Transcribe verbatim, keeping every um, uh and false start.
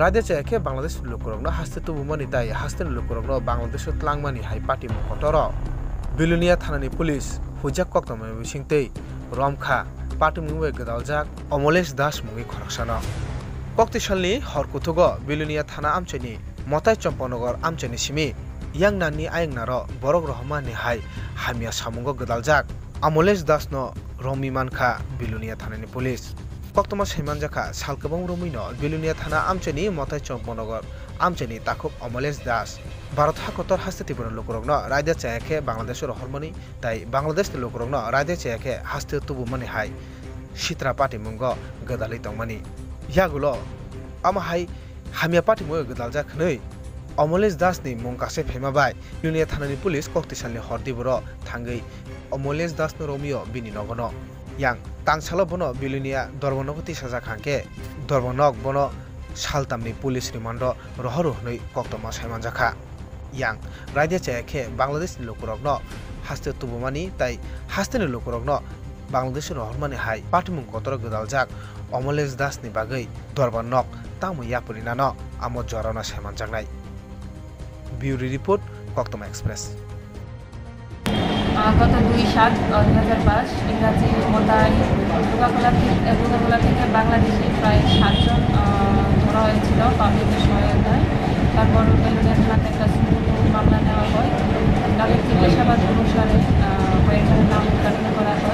Raida chaya khe Bangladesh ni lukurokno haste tubumani tai hasteni lukurokno Bangladesh o tlangmani hai patimung kotor o Bilonia thanani police huijak koktwma bisingtwi romkha patimung bai gwdaljak Omolesh Das mungwi khoroksano. Kokti salni hor kuthugo Bilonia thana amchaini Motai Chompanagar amchaini simi yang nanni ayang naro borok rohormani hai hamya samungo gwdaljak Omolesh Das no romwi mankha Bilonia thanani police. Koktwma saimanjakha, sal kwbang romwino Bilonia thana amchaini Motai Chompanagar amchaini takhuk Omolesh Das Bharat hakotor haste Tripura lukurokno raida chaya khe Bangladesh o rohormani tai Bangladesh ni lukurokno raida chaya khe haste tubumani hai sitra patimungo gwdalwi tongmani. Yagulo omo hai hamya patimung gwdaljak hwnwi Omolesh Das ni mung kasai phaima bai Bilonia thanani police kokti salni hor diboro thangwi Omolesh Das no romwio bini nogono. Yang tangsalo bono Bilonia dorbannogo tisajak hangkhe dorbannog bono saltamni police remand o rohoro hwnwi koktwma saimanjakha. Yang raida chaya khe Bangladesh ni lukurokno haste tubumani tai hasteni lukurokno Bangladesh o rohormani hai patimung kotoro gwdaljak Omolesh Das ni bagwi dorbannog tamo yapri nano amo jorano saimanjaknai. Bureau Report, Koktwma Express. আহ, গত দুই সাত, আহ, দুই হাজার বাইশ ইংরাজি মোতায় কোকাকোলা থেকে, কোকাকোলা থেকে বাংলাদেশি প্রায় সাতজন, আহ, ধরা হয়েছিল পাবলিকের সহায়তায়। তারপর বেলুনিয়া থানাতে একটা সুমোটো মামলা নেওয়া হয়। তাদের জিজ্ঞাসাবাদ অনুসারে, আহ, কয়েকজনের নাম উদ্ঘাটন করা হয়।